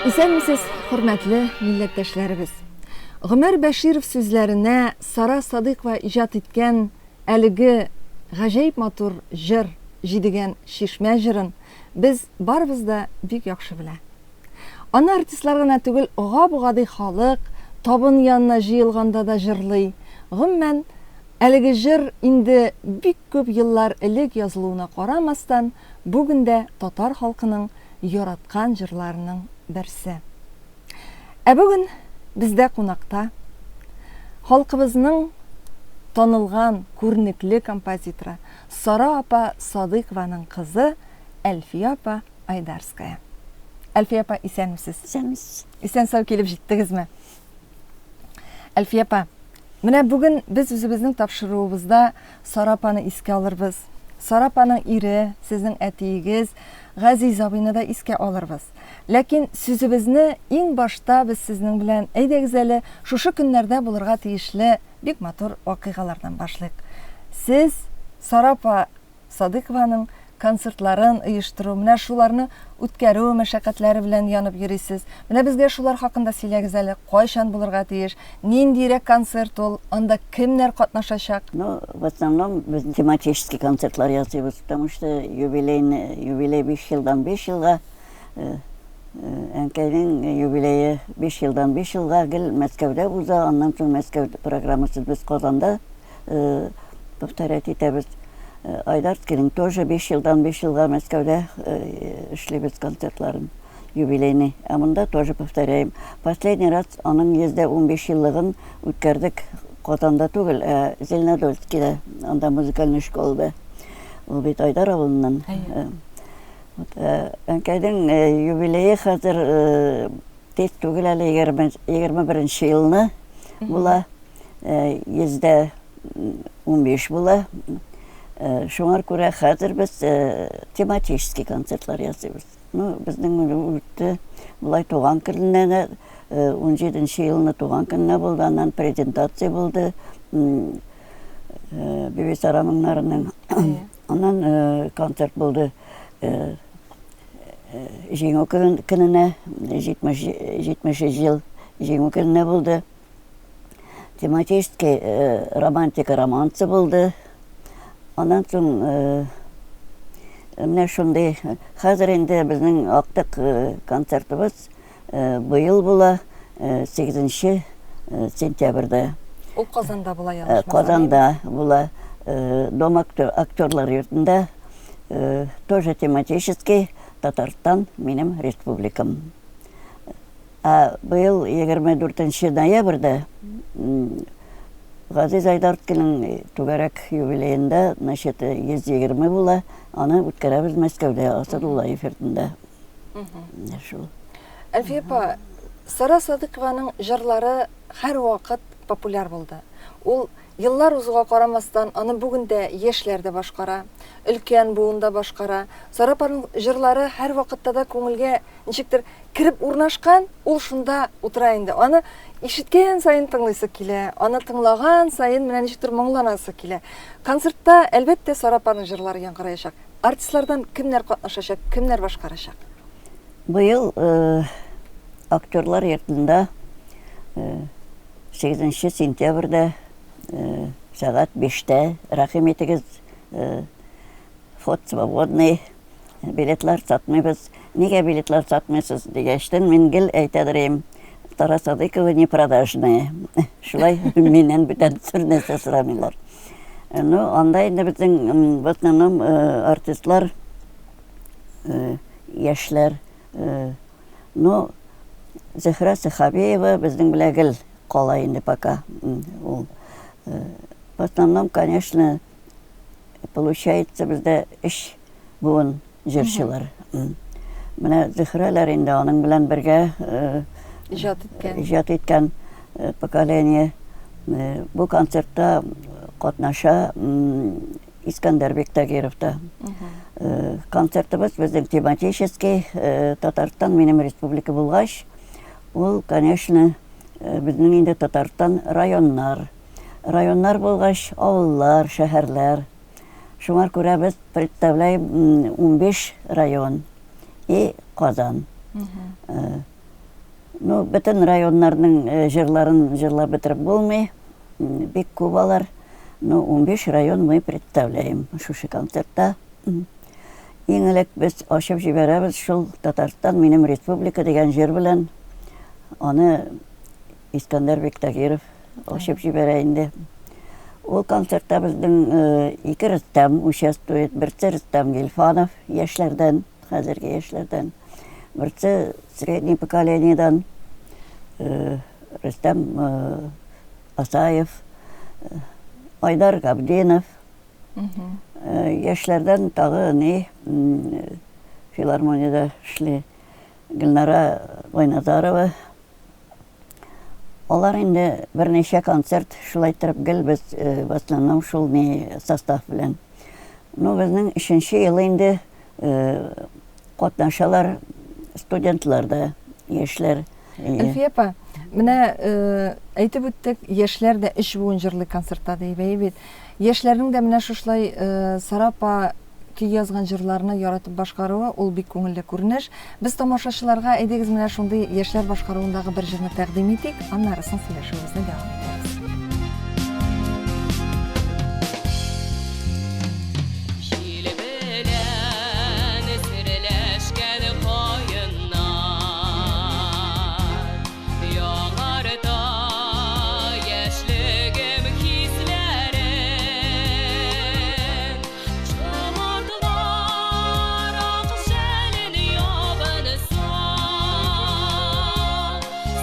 Исәнмесез, хөрмәтле милләттәшләребез. Гомәр Бәширов сүзләренә Сара Садыйкова иҗат иткән әлеге гаҗәеп матур җыр, Җидегән чишмә җырын без барыбыз да бик яхшы белә. Аны артистлар гына түгел, гап-гади халык табын янына җыелганда да җырлый. Гомумән, әлеге җыр инде бик күп еллар элек язылуына карамастан, бүген дә татар халкының яраткан җырларының берсе. Ә бүген бездә кунакта халкыбызның танылган, күренекле композиторы Сара апа Садыйкованың кызы Әлфия апа Айдарская. Әлфия апа, исәнмесез. Исәнмесез. Исән-сау килеп җиттегезме? Әлфия апа, менә бүген без үзебезнең тапшыруыбызда Сара апаны искә алырбыз. Сара апаның ире, сезнең әтиегез Газиз абыйны да искә алырбыз. Ләкин сүзебезне иң башта без сезнең белән, әйдәгез әле, шушы көннәрдә булырга тиешле бик матур вакыйгалардан башлыйк. Сез, Сара апа Садыйкованың концертларын оештыру, менә шуларны үткәрү мәшәкатьләре белән янып йөрисез. Менә безгә шулар хакында сөйләгез әле, кайчан булырга тиеш, ниндирәк концерт ул, анда кемнәр катнашачак? Ну, в основном без тематический концертлар ясыйбыз, потому что юбилейный, юбилей 5 елдан 5 елга, э, э, әнкәйнең юбилее 5 елдан 5 елга гел Мәскәүдә уза, аннан соң Мәскәү программасы без Казанда э, повторять итәбез. Э, Айдарскийның тоже 5 елдан 5 елга Мәскәүдә э, эшлибез концертларын юбилейный. Ә монда тоже повторяем. Последний раз аның 115 еллыгын үткәрдек Казанда түгел, ә Зеленодольскида, анда музыкальный школада. Ул бит Айдар авылыннан. Э, вот, әнкәйнең юбилее хәзер тиз түгел әле, 21 елны була. 115 була. Шуңар күрә хәзер без тематический концертлар ясыйбыз. Ну, безнең үтте болай туган көненә дә, 17 елны туган көненә булды, аннан презентация булды. Бибисара моңнарының. Аннан концерт булды. Җиңү көненә, 70 ел Җиңү көненә булды. Тематический романтика романсы булды. Аннан соң менә шундый хәзер инде безнең актык концертыбыз быел була 8 сентябрьдә. Ул Казанда була ялгышмасам. Казанда була. Дом актерлар йортында тоже тематический Татарстан минем республикам. Ә быел 24 ноябрьдә Газиз Айдарткинның түгәрәк юбилеенда, значит, 120 була, аны үткәрәбез Мәскәүдә, Асадуллаев йортында. Менә шул. Әлфия апа, Сара Садыкованың җырлары һәрвакыт популяр булды. Ул еллар узуга карамастан, аны бүген дә яшьләр дә башкара, өлкән буын да башкара. Сара апаның җырлары һәрвакытта да күңелгә ничектер кереп урнашкан, ул шунда утыра инде. Аны ишеткән саен тыңлыйсы килә, аны тыңлаган саен менә ничектер моңланасы килә. Концертта, әлбәттә, Сара апаның җырлары яңгыраячак. Артистлардан кемнәр катнашачак, кемнәр башкарачак? Быел актерлар йортында 8 сентябрьдә сәгать 5-тә, рәхим итегез, вход свободный. Билетлар сатмыйбыз. Нигә билетлар сатмыйсыз дигәчтен, мин гел әйтәдер идем, Сара Садыкова не продажная. Шулай миннән бүтән бер нәрсә сорамыйлар. Ну, анда инде безнең в основном артистлар яшьләр. Ну, Зөһрә Сәхабиева безнең белән гел кала инде пока. Ул в основном, конечно, Получается, бездә өч буын җырчылар. Менә Зөһрәләр инде аның белән бергә иҗат иткән, иҗат иткән поколение. Бу концертта катнаша Искәндәр Бектагиров та. Концертыбыз безнең тематический, Татарстан минем республика булгач, ул, конечно, безнең инде Татарстан районнар. Районнар булгач, авыллар, шәһәрләр. Шуңар күрә без представляем 15 район и Казан. Ну, бөтен районнарның җырларын җырлап бетереп булмый. Бик күп алар. Ну, 15 район мы представляем шушы концертта. Иң элек без ачып җибәрәбез шул Татарстан минем республика дигән җыр белән. Аны Искәндәр Биктагиров ачып җибәрә инде. Ул концертта безнең ике Рөстәм участвует. Берсе Рөстәм Гильфанов яшьләрдән, хәзерге яшьләрдән. Берсе средний поколениедән Рөстәм Асаев, Айдар Габдинов. Яшьләрдән тагы ни филармониядә эшли Гөлнара Байназарова. Алар инде берничә концерт шулай иттереп гел без э, в основном шул ни состав белән. Ну, безнең өченче ел инде э, катнашалар студентлар да, яшьләр. Әлфия апа, менә э, әйтеп үттек, яшьләр дә өч буын җырлый концертта дип, әйе бит. Яшьләрнең дә менә шушылай Сара апа көй язган җырларны яратып башкаруы, ул бик күңелле күренеш. Без тамашачыларга, әйдәгез, менә шундый яшьләр башкаруындагы бер җырны тәкъдим итик, аннары соң сөйләшүебезне дәвам итәрбез. Җил белән серләшкән каеннар Яңарта яшьлегем хисләрен. Шомыртлар ак шәлен ябынса,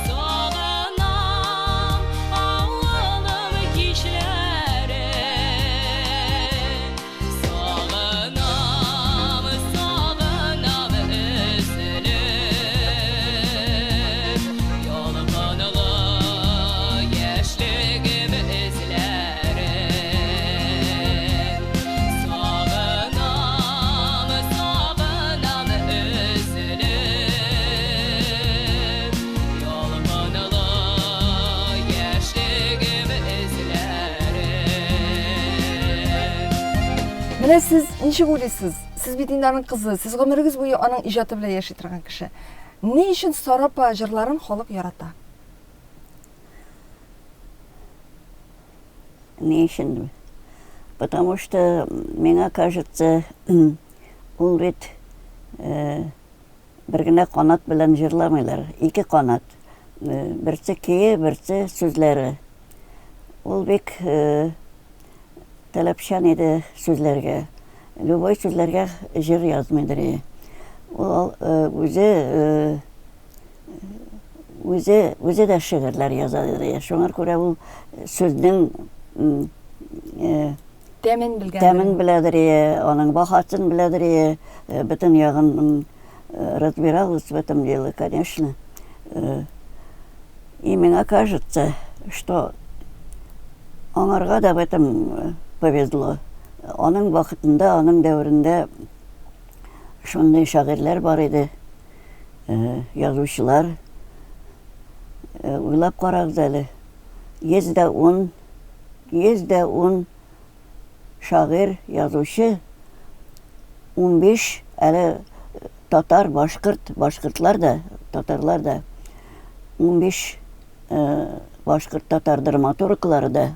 Сагынам авылым кичләрен. Сагынам, сагынам өзелеп, Ялкынлы яшьлегем эзләрен. Сагынам, сагынам өзелеп, Ялкынлы яшьлегем эзләрен. Менә сез ничек уйлыйсыз? Сез бит инде аның кызы, сез гомерегез буе аның иҗаты белән яши торган кеше. Ни өчен Сара апа җырларын халык ярата? Ни өчен? Потому что, миңа кажется, ул бит э, бер генә канат белән җырламыйлар, ике канат. Э, берсе көе, берсе сүзләре. Ул бик э, таләпчән иде сүзләргә. Любой сүзләргә җыр язмыйдыр и. Ул э, үзе э, үзе үзе дә шигырьләр яза иде. Шуңа күрә ул сүзнең э, тәмен белгән. Тәмен беләдер, аның баһасын беләдер, бөтен ягын разбиралась в этом деле, конечно. И миңа кажется, что аңарга да в этом повезло. Аның вакытында, аның дәверендә шундый шагыйрьләр бар иде, язучылар. Уйлап карагыз әле, 110, 110 шагыйрь, язучы, 15 әле татар, башкорт, башкортлар да, татарлар да, 15 башкорт татар драматурглары да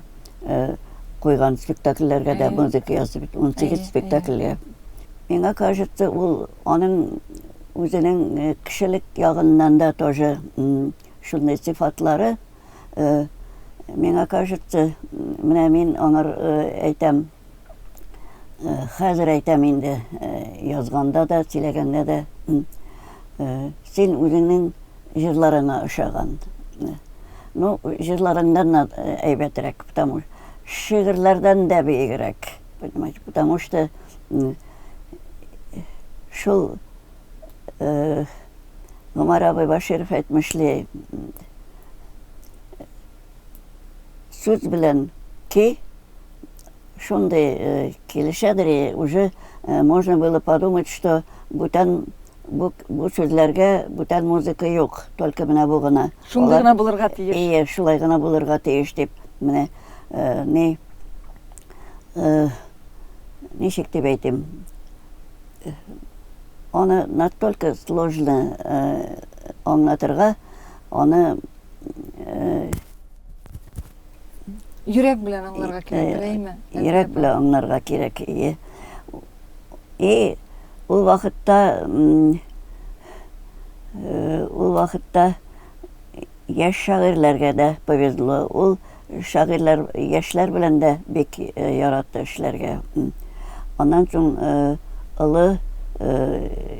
куйган спектакльләргә дә музыка язып, 18 спектакльгә. Миңа кажется, ул аның үзенең кешелек ягыннан да тоже шундый сыйфатлары. Миңа кажется, менә мин аңар әйтәм, хәзер әйтәм инде, язганда да, сөйләгәндә дә, син үзеңнең җырларыңа ошаган. Ну, җырларыңнан да әйбәтрәк, потому шигырьләрдән дә биегрәк, понимаете, потому что шул Гомәр абый Баширов әйтмешли, сүз белән ки шундый э, килешәдер, и уже э, можно было подумать, что бүтән бу, бу сүзләргә бүтән музыка юк, только менә бу гына. Шундый гына булырга тиеш. Ие, шулай гына булырга тиеш дип, менә э, ни э, ничек дип әйтим, аны настолько сложно аңлатырга. Аны Йөрәк белән аңларга кирәк, әйме? Йөрәк белән аңларга кирәк, ие. И ул вакытта ул вакытта яшь шагыйрьләргә дә повезло. Ул шагыйрьләр яшьләр белән дә бик яратты эшләргә. Аннан соң олы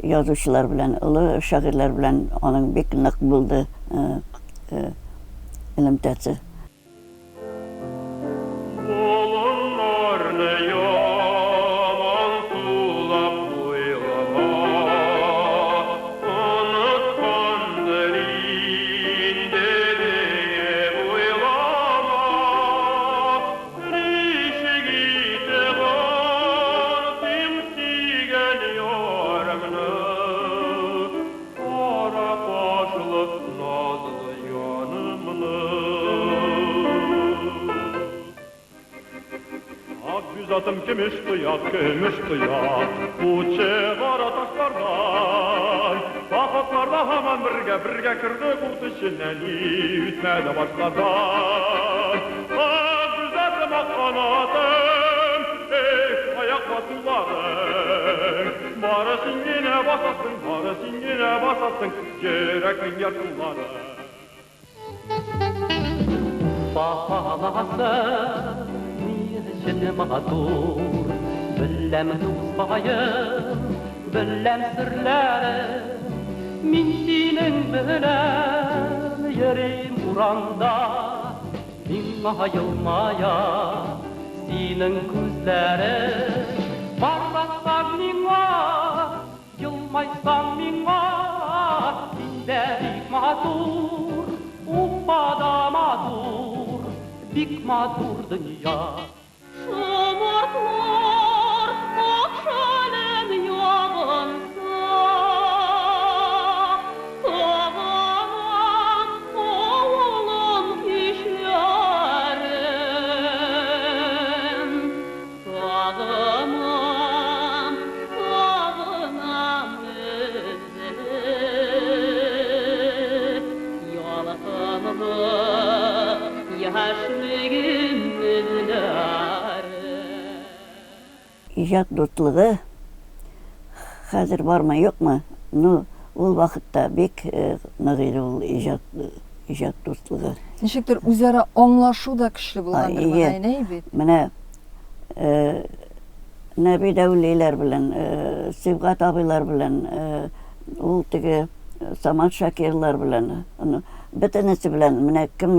язучылар белән, олы шагыйрьләр белән аның бик нык булды элемтәсе. Болыннарны яман сулап уйлама, Оныткандыр инде диеп уйлама. Ничек итеп онытыйм сөйгән ярымны, Кара кашлы назлы янымны. Ак атым көмеш тояк, көмеш тояк, Учы кара ташлардан. Походларда һаман бергә, бергә кердек ут эченә, ни үтмәде башлардан. Ак атым, ак канатым, эх, аяк басуларың. Бары син генә басасың, бары син генә басасың, йөрәкнең ярсуларын. Уфа каласы ни өчен матур, Беләм, дускаем, беләм серләрен. Мин синең белән йөрим урамда, Миңа елмая синең күзләрең. Карасаң миңа, елмайсаң миңа, Син дә бик матур, Уфа да матур, бик матур дөнья. Шомыртлар ак шәлен ябынса, Сагынам авылым кичләрен. Сагынам, сагынам өзелеп, Ялкынлы яшьлегем эзләрен. Иҗат дуслыгы хәзер бармы, юкмы, ну, ул вакытта бик нык иде ул иҗат иҗат дуслыгы. Ничектер үзара аңлашу да көчле булгандыр, мөгаен, әй бит? Менә Нәби Дәүлиләр белән, Сибгат абыйлар белән, ул теге Самат Шакирлар белән, бөтенесе белән, менә кем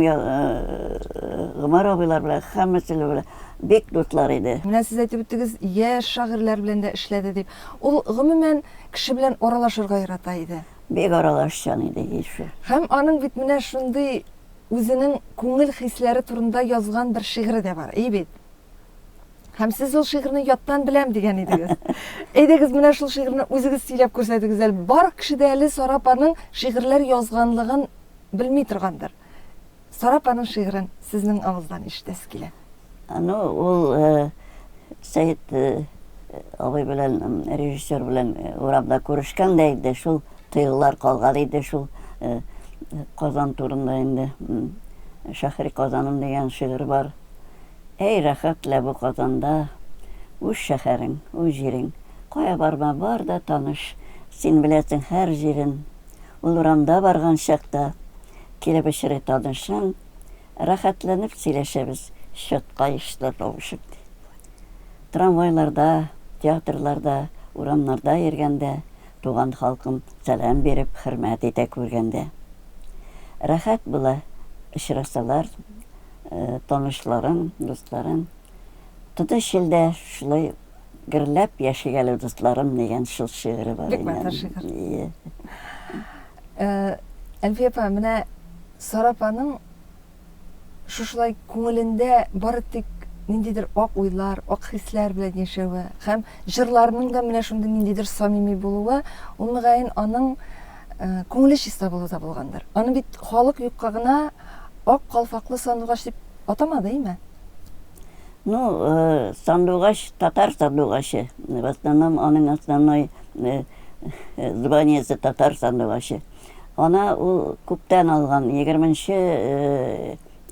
Гомәр абыйлар белән, һәммәсе белән бик дуслар иде. Менә сез әйтеп үттегез, яшь шагыйрьләр белән дә эшләде дип. Ул, гомумән, кеше белән аралашырга ярата иде. Бик аралашчан иде Гөлшә. Һәм аның бит менә шундый үзенең күңел хисләре турында язган бер шигыре дә бар, әйе бит? Һәм сез ул шигырьне яттан беләм дигән идегез. Әйдәгез, менә шул шигырьне үзегез сөйләп күрсәтегез әле. Бар кеше дә әле Сара апаның шигырьләр язганлыгын белми торгандыр. Сара апаның шигырен сезнең авыздан ишетәсе килә. Ну, ул Сәет абый белән, режиссер белән урамда күрешкән дә инде, шул тойгылар калган иде, шул Казан турында инде. Шәһри Казаным дигән шигырь бар. Әй, рәхәт лә бу Казанда, үз шәһәрең, үз җирең. Кая барма, бар да таныш, син беләсең һәр җирен. Ул урамда барган чакта килеп очрый танышың, рәхәтләнеп сөйләшәбез, счетка ишле табышып. Трамвайларда, театрларда, урамнарда йөргәндә, туган халкым сәлам биреп хөрмәт итә күргәндә. Рәхәт була очрасалар, танышларың, дусларың. Тыныч илдә шулай гөрләп яшик әле, дусларым, дигән шул шигыре бар. Бик матур шигырь. Әлфия апа, менә Сара апаның шушылай күңелендә бары тик ниндидер ак уйлар, ак хисләр белән яшәве һәм җырларының да менә шундый ниндидер самими булуы, ул мөгаен аның күңеле чиста булуда булгандыр. Аны бит халык юкка гына ак калфаклы сандугач дип атамады, әйме? Ну, сандугач, татар сандугачы. В основном аның основной званиесе татар сандугачы. Ана ул күптән алган, егерменче,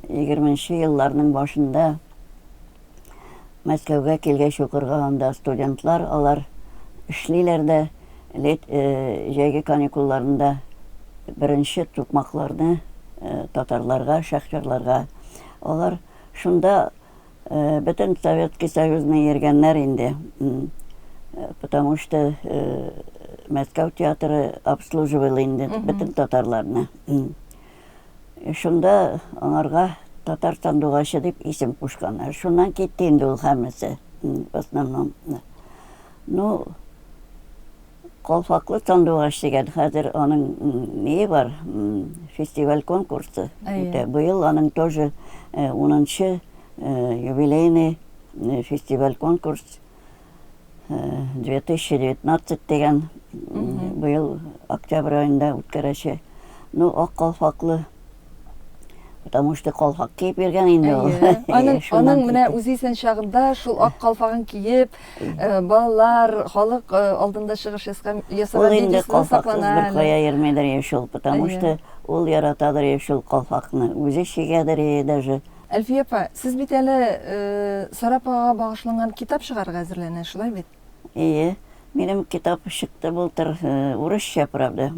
егерменче елларның башында Мәскәүгә килгәч укырга анда студентлар, алар эшлиләр дә, лет, җәйге каникулларында беренче тукмакларны татарларга, шахтерларга алар шунда Бөтен Советский Союзны йөргәннәр инде. Потому что Мәскәү театры обслуживал инде бөтен татарларны. Шунда аңарга татар сандугачы дип исем кушканнар. Шуннан китте инде ул һәммәсе, в основном. Ну, Калфаклы сандугач дигән хәзер аның ние бар, фестиваль конкурсы үтә. Быел аның тоже унынчы юбилейный фестиваль конкурс 2019 дигән быел октябрь аенда үткәрәчәк. Ну, ак калфаклы. Потому что калфак киеп йөргән инде ул. Аның, аның менә үзе исән чагында шул ак калфагын киеп, э, балалар, халык э, алдында чыгыш ясаган ясаган Ул инде калфаксыз бер кая йөрмидер и шул, потому что ул яратадыр и шул калфакны. Үзе чигәдер и даже. Әлфия апа, сез бит әле э, Сара апага багышланган китап чыгарырга әзерләнә, шулай бит? Ие, минем китап чыкты былтыр, урысча, правда.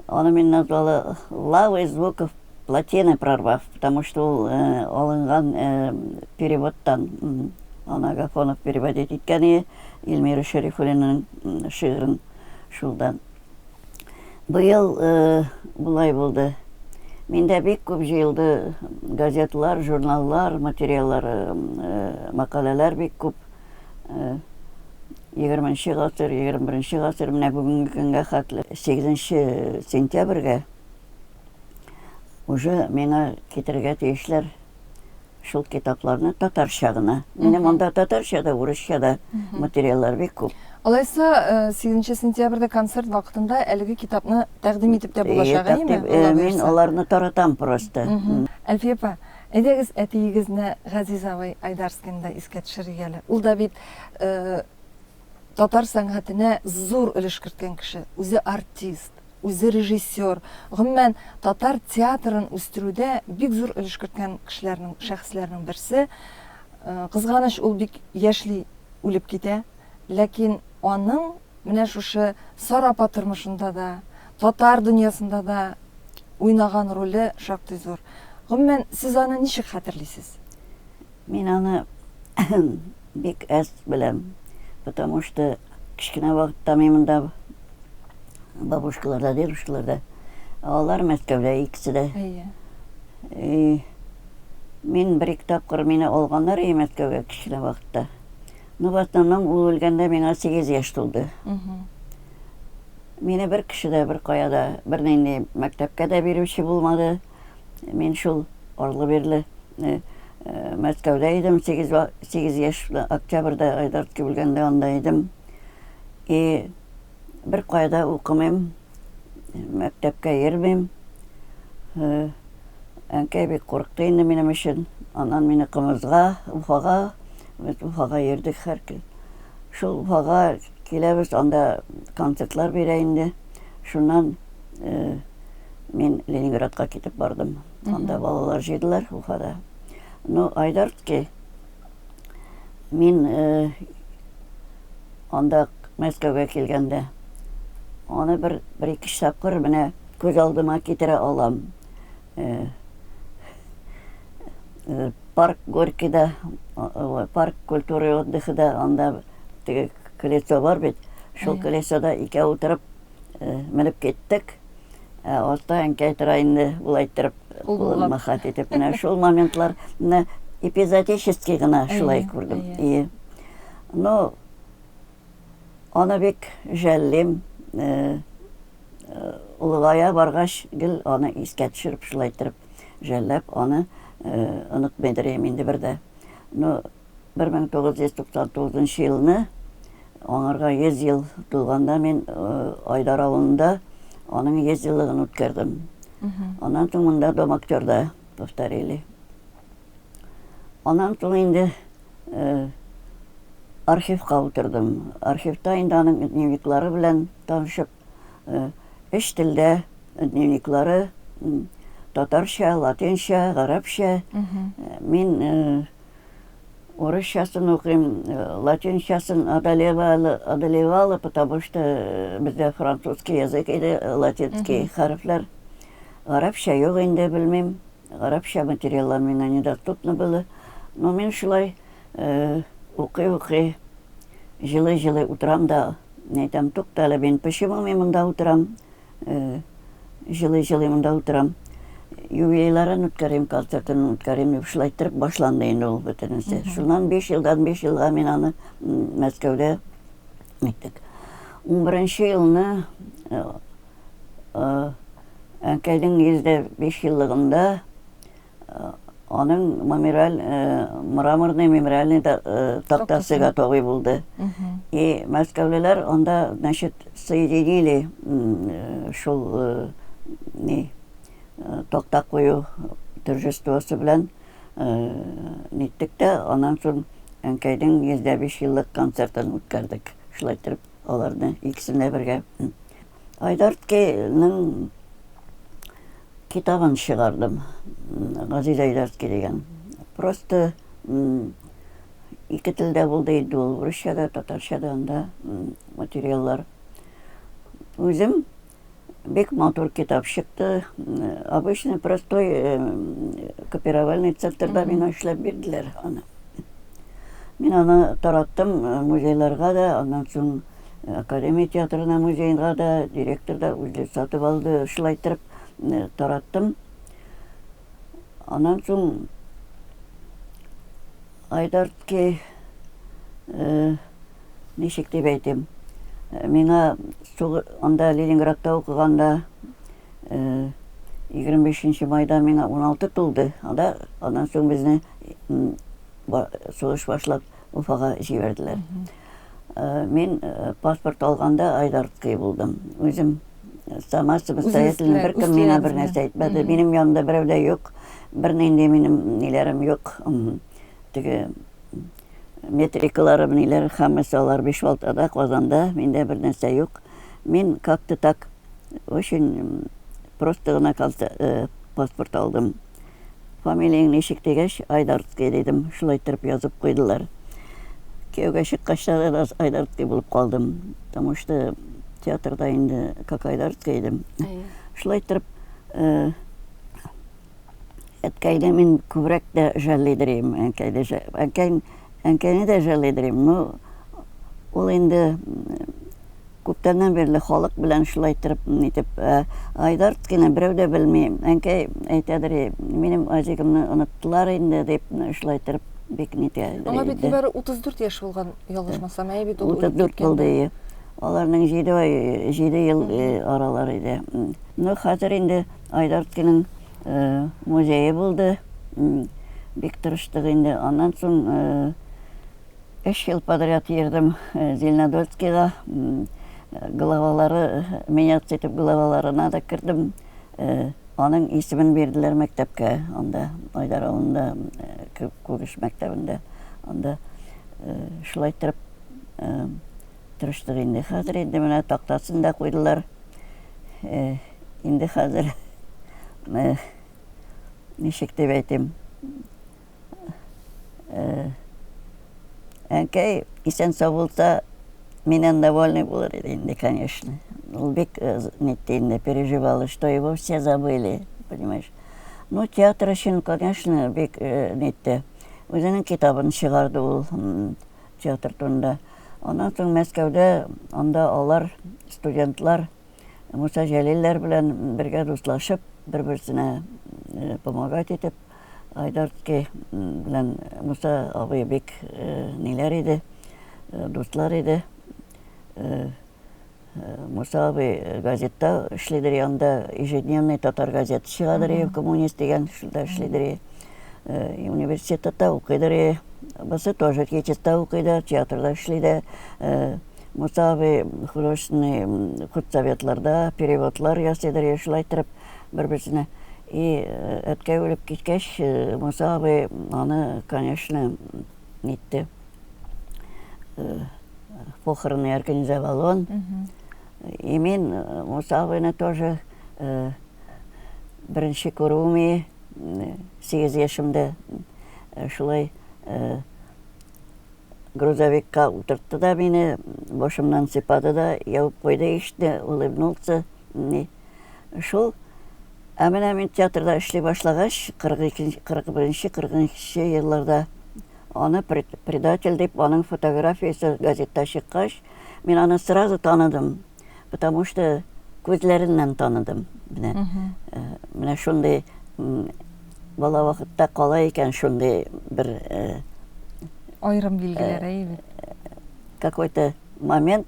Аны мин назвала «Лавой звуков плотины прорвав», потому что ул алынган переводтан. Аны Агафонов переводить иткән иде, Эльмира Шәрифуллинаның шигырен шулдан. Быел болай булды. Миндә бик күп җыелды газетлар, журналлар, материаллар, мәкаләләр бик күп. Егерменче гасыр, 21 гасыр, менә бүгенге көнгә хәтле 8 сентябрьгә уже миңа китерергә тиешләр шул китапларны татарча гына. Минем анда татарча да, урысча да материаллар бик күп. Алайса, 8 э, сентябрьдә концерт вакытында әлеге китапны тәкъдим итеп тә булачак, әйеме? Э, мин аларны таратам просто. Әлфия апа, әйдәгез әтиегезне Газиз абый Айдарскийны да искә төшерик әле. Ул да бит э, татар сәнгатенә зур өлеш керткән кеше. Үзе артист, үзе режиссер. Гомумән, татар театрын үстерүдә бик зур өлеш керткән кешеләрнең, шәхесләрнең берсе. Э, кызганыч, ул бик яшьли үлеп китә. Ләкин аның менә шушы Сара апа тормышында да, татар дөньясында да уйнаган роле шактый зур. Гомумән, сез аны ничек хәтерлисез? Мин аны бик әз беләм, потому что кечкенә вакытта мин монда бабушкаларда, дедушкаларда, алар Мәскәүдә икесе дә. Әйе. И мин бер-ике тапкыр мине алганнар и Мәскәүгә кечкенә вакытта. Ну, в основном ул үлгәндә миңа 8 яшь тулды. Мине бер кеше дә бер кая да, бернинди мәктәпкә дә бирүче булмады. Мин шул арлы-бирле э, э, Мәскәүдә идем, 8, 8 яшь октябрьдә Айдарский үлгәндә анда идем. И бер кая да укымыйм, мәктәпкә йөрмим. Э, әнкәй бик курыкты инде минем өчен. Аннан мине Кымызга, Уфага, без Уфага йөрдек һәр көн. Шул Уфага киләбез, анда концертлар бирә инде. Шуннан э, мин Ленинградка китеп бардым. Анда балалар җыйдылар Уфада. Ну, Айдарский мин э, анда Мәскәүгә килгәндә аны бер бер ике тапкыр менә күз алдыма китерә алам. Э, э, парк Горькийда, парк культуры и отдыхыда анда теге колесо бар бит. Шул колесода икәү утырып менеп киттек. Ә аста әнкәй тора инде, болай иттереп, кулын махать итеп. Менә шул моментлар, менә эпизодически гына шулай күрдем. И, ну, аны бик жәллим. Олыгая баргач, гел аны искә төшереп, шулай иттереп жәлләп, аны онытмыйдыр идем инде бер дә. Ну, 1999 елны аңарга 100 ел тулганда мин Айдар авылында аның 100 еллыгын үткәрдем. Аннан соң монда Дом актерда повторили. Аннан соң инде архивка утырдым. Архивта инде аның дневниклары белән танышып, Өч телдә дневниклары, татарча, латинча, гарәпчә. Мин урысчасын укыйм, латинчасын одолевала, одолевала, потому что бездә французский язык иде, латинский хәрефләр. Гарәпчә юк инде, белмим. Гарәпчә материаллар миңа недоступны было. Но мин шулай укый-укый, җылый-җылый утырам да, әйтәм, тукта әле, мин почему мин монда утырам? Җылый-җылый монда утырам. Юбилейларын үткәрим, концертын үткәрим дип шулай иттереп башланды инде ул бөтенесе. Шуннан 5 елдан 5 елга мин аны Мәскәүдә иттек. 11 елны әнкәйнең 105 еллыгында аның мемориаль, мраморный мемориальный тактасы готовый булды. И мәскәүлеләр анда, значит, соединили шул ни такта кую торжествосы белән ниттек тә, аннан соң әнкәйнең 105 еллык концертын үткәрдек. Шулай итеп, аларны икесен дә бергә. Айдарскийның китабын чыгардым. Газиз Айдарский дигән. Просто ике телдә булды инде ул, урысча да, татарча да анда материаллар. Үзем бик матур китап чыкты. Обычный простой копировальный центрда миңа эшләп бирделәр аны. Мин аны тараттым музейларга да, аннан соң Академия театрына, музейга да, директор да үзе сатып алды. Шулай иттереп тараттым. Аннан соң Айдарский ничек дип әйтим, миңа анда Ленинградта укыганда 25 майда миңа 16 тулды. Анда аннан соң безне сугыш башлап Уфага җибәрделәр. Мин паспорт алганда Айдарский булдым. Үзем сама самостоятельно беркем миңа бер нәрсә әйтмәде. Минем янымда берәү дә юк. Бернинди минем ниләрем юк. Теге метрикаларым, ниләр, һәммәсе алар Бишбалтада, Казанда, миндә бер нәрсә юк. Мин как-то так очень просто гына паспорт алдым. Фамилияң ничек дигәч, Айдарский дидем. Шулай иттереп язып куйдылар. Кияүгә чыккач та да Айдарский булып калдым. Потому что театрда инде как Айдарский идем. Шулай иттереп, әткәйне мин күбрәк тә жәллидер идем. Әнкәйне, әнкәй, әнкәйне дә жәллидер идем. Ну, ул инде Күптәннән бирле халык белән шулай иттереп, нитеп, Айдарскийны берәү дә белми. Әнкәй әйтәдер, минем Азигымны оныттылар инде, дип, шулай иттереп бик нитә. Аңа бит нибары 34 яшь булган, ялгышмасам, әйе бит ул 34 булды, ие. Аларның 7 ай, 7 ел аралар иде. Ну, хәзер инде Айдарскийның музее булды. Бик тырыштык инде. Аннан соң Өч ел подряд йөрдем Зеленодольскийга. Главалары меняться итеп главаларына да кердем. Аның исемен бирделәр мәктәпкә анда, Айдар авылында, Күгеш мәктәбендә. Анда шулай иттереп тырыштык инде. Хәзер инде менә тактасын да куйдылар. Инде хәзер ничек дип әйтим, Әнкәй исән-сау булса, миннән довольный булыр иде инде, конечно. Ул бик нитте инде, переживал, что его все забыли, понимаешь. Ну, театр өчен, конечно, бик нитте. Үзенең китабын чыгарды ул театр турында. Аннан соң Мәскәүдә анда алар, студентлар, Муса Җәлилләр белән бергә дуслашып, бер-берсенә помогать итеп, Айдарский белән Муса абый бик ниләр иде, дуслар иде. Муса абый газетта эшлидер, янда ежедневный татар газеты чыгадыр, Коммунист дигән, шунда эшлидер. Университетта укыйдыр, бусы тоже ГИТИСта укый да, театрда эшли дә. Муса абый художественный худсоветларда переводлар ясыйдыр, шулай иттереп бер-берсенә. И әткәй үлеп киткәч, Муса абый аны, конечно, нитте. Похороны организовал он. И мин Муса абыйны тоже беренче күрүем 8 яшемдә шулай грузовикка утыртты да мине, башымнан сыйпады да, ябып куйды ишекне, улыбнулся. Шул. Ә менә мин театрда эшли башлагач, 42, 41, 42 елларда аны предатель дип, аның фотографиясе газетта чыккач, мин аны сразу таныдым. Потому что күзләреннән таныдым. Менә, менә шундый бала вакытта кала икән шундый бер аерым билгеләр, әйе бит. Какой-то момент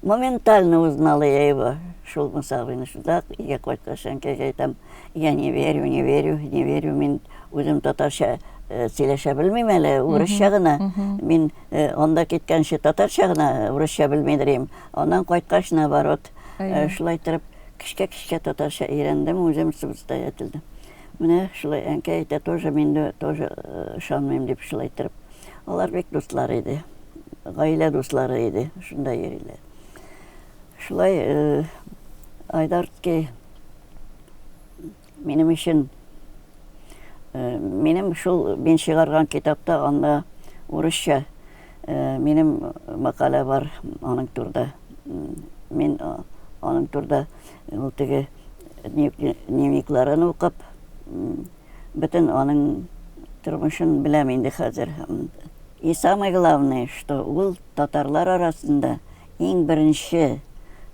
моментально узнала я его. Шул Муса абыйны шунда өйгә кайткач әнкәйгә әйтәм, я не верю, не верю, не верю, мин үзем татарча сөйләшә белмим әле, урысча гына. Мин анда киткәнче татарча гына, урысча белмидер идем. Аннан кайткач, наоборот, шулай иттереп, кечкә-кечкә татарча өйрәндем, үзем самостоятельно. Менә шулай әнкәй әйтә, тоже мин дә тоже ышанмыйм дип шулай иттереп. Алар бик дуслар иде. Гаилә дуслары иде, шунда йөриләр. Шулай Айдарский минем өчен минем шул мин чыгарган китапта анда урысча минем мәкалә бар аның турында. Мин аның турында ул теге дневникларын укып, бөтен аның тормышын беләм инде хәзер. И самое главное, что ул татарлар арасында иң беренче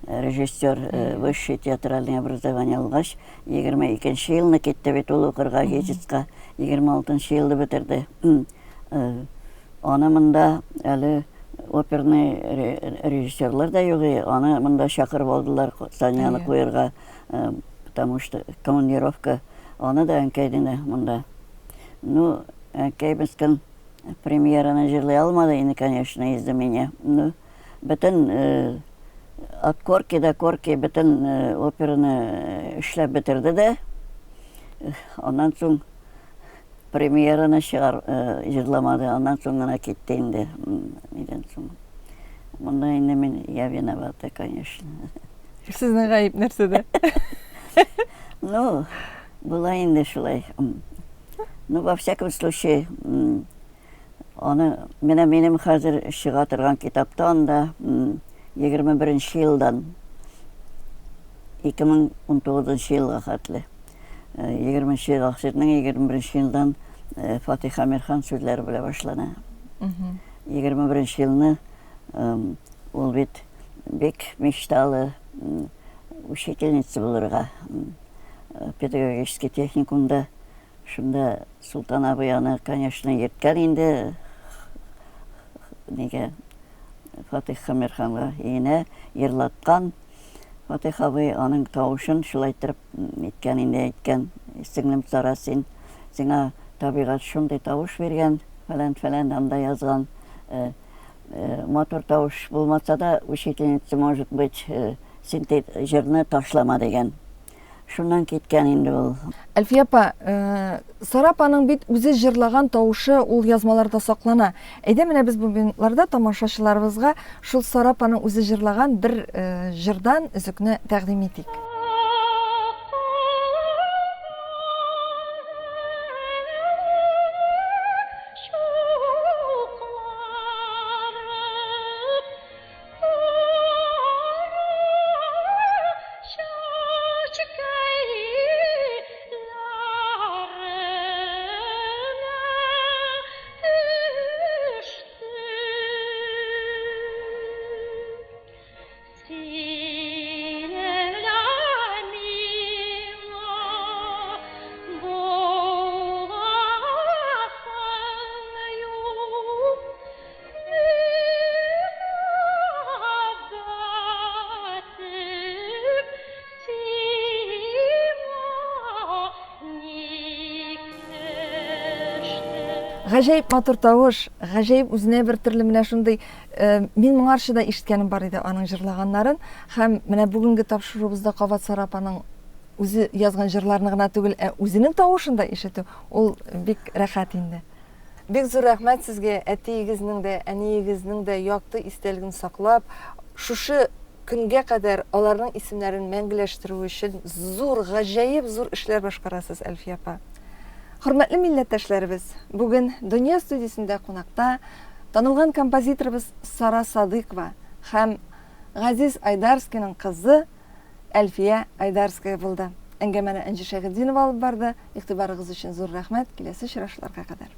режиссер высшее театральное образование алгач, 22 елны китте бит ул укырга ГИТИСка, 26 елны бетерде. Аны монда әле оперный режиссерлар да юк, аны монда чакырып алдылар Саняны куярга, потому что командировка, аны да әнкәйне монда. Ну, әнкәй мескен премьераны җырлый алмады инде, конечно, из-за меня. Ну, бөтен от корки до корки бөтен операны эшләп бетерде дә, аннан соң премьераны чыгар җырламады, аннан соң гына китте инде. Нидән соң? Монда инде мин я виновата, конечно. Сезнең гаеп нәрсәдә? Ну, була инде шулай. Ну, во всяком случае, аны менә минем хәзер чыга торган китапта анда 21 елдан 2019 елга хәтле. 20 гасырның 21 елдан Фатих Әмирхан сүзләре белән башлана. 21 елны ул бит бик мечталы учительница булырга педагогический техникумда. Шунда Султан абый аны, конечно, йөрткән инде нигә Фатих Әмирханга өенә йырлаткан. Фатих абый аның тавышын шулай иттереп ниткән инде, әйткән, сеңлем Сара, син, сиңа табигать шундый тавыш биргән, фәлән-фәлән, анда язган. Матур тавыш булмаса да, учительница может быть, син җырны ташлама дигән. Шуннан киткән инде ул. Әлфия апа, Сара апаның бит үзе җырлаган тавышы ул язмаларда саклана. Әйдә менә без бу минутларда тамашачыларыбызга шул Сара апаның үзе җырлаган бер җырдан өзекне тәкъдим итик. Гаҗәеп матур тавыш, гаҗәеп үзенә бер төрле менә шундый, э, мин моңарчы да ишеткәнем бар иде аның җырлаганнарын һәм менә бүгенге тапшыруыбызда кабат Сара апаның үзе язган җырларны гына түгел, ә үзенең тавышын да ишетү, ул бик рәхәт инде. Бик зур рәхмәт сезгә, әтиегезнең дә, әниегезнең дә якты истәлеген саклап, шушы көнгә кадәр аларның исемнәрен мәңгеләштерү өчен зур, гаҗәеп зур эшләр башкарасыз, Әлфия апа. Хөрмәтле милләттәшләребез, бүген Дөнья студиясендә кунакта танылган композиторыбыз Сара Садыйкова һәм Газиз Айдарскийның кызы Әлфия Айдарская булды. Әңгәмәне Энҗе Шәйхетдинова алып барды. Игътибарыгыз өчен зур рәхмәт. Киләсе очрашуларга кадәр.